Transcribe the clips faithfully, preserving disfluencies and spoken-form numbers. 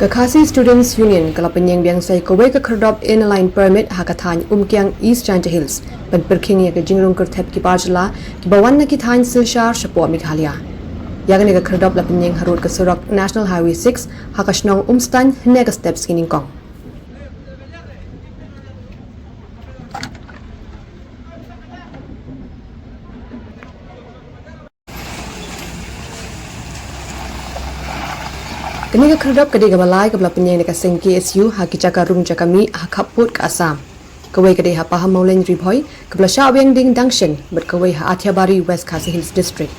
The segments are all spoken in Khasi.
Ka Khasi Students Union ka la pynïeng biang sa ïa kawei ka khyrdop Inner Line Permit ha ka thaiñ Umkiang, East Jaintia Hills, ban pyrkhing ïa ka jingrung kyrthep ki bar jylla kiba wan na ki thaiñ Silchar shapoh Meghalaya. Ïa kane ka khyrdop la pynïeng harud ka surok National Highway six ha ka shnong Umstain hynne ka step sngi nyngkong. Kane ka khyrdop ka dei kaba lai kaba la pynïeng da ka seng K S U ha ki jaka rung jaka mih ha khappud ka Assam. Kawei ka dei ha Pahammawlein, Ri Bhoi, kaba la shah weng ding dang shen, bad kawei ha Athiabari, West Khasi Hills District.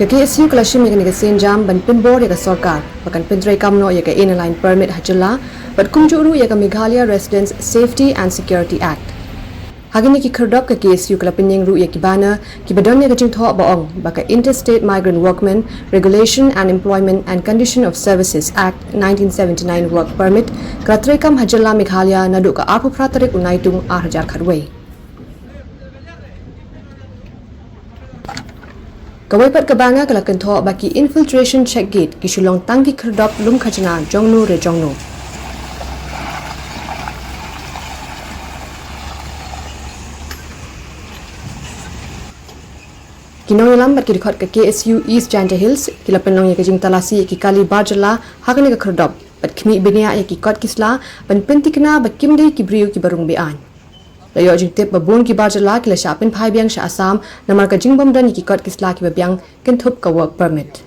Ka K S U ka la shim ïa kane ka sienjam ban pynbor ïa ka sorkar ba kan pyntreikam noh ïa ka Inner Line Permit ha jylla, bad kumjuh ruh ïa ka Meghalaya Residents Safety and Security Act. Ha kine ki khyrdop ka K S U ka la pynïeng ruh ïa ki banner kiba don ïa ka jingthoh ba ong ba ka Interstate Migrant Workmen Regulation and Employment and Condition of Services Act nineteen seventy-nine Work Permit ka la treikam ha jylla Meghalaya naduh ka arphew phra tarik u Naitung ar hajar khatwei. Kawei pat ka banner ka la kynthoh ba ki infiltration check gate ki shu long tang ki khyrdop lum khajna jong no re jong no. Ki nongïalam bad ki dkhot ka K S U East Jaintia Hills ki la pynlong ïa ka jingtalasi ïa ki kali bar jylla ha kane ka khyrdop, bad khmih bniah ïa ki kot ki sla ban pynthikna ba kim dei ki briew kiba rung beaiñ. La ïoh jingtip ba bun ki bar jylla ki la shah pynphai biang sha Assam namar ka jingbym don ïa ki kot ki sla kiba biang kynthup ka Work Permit.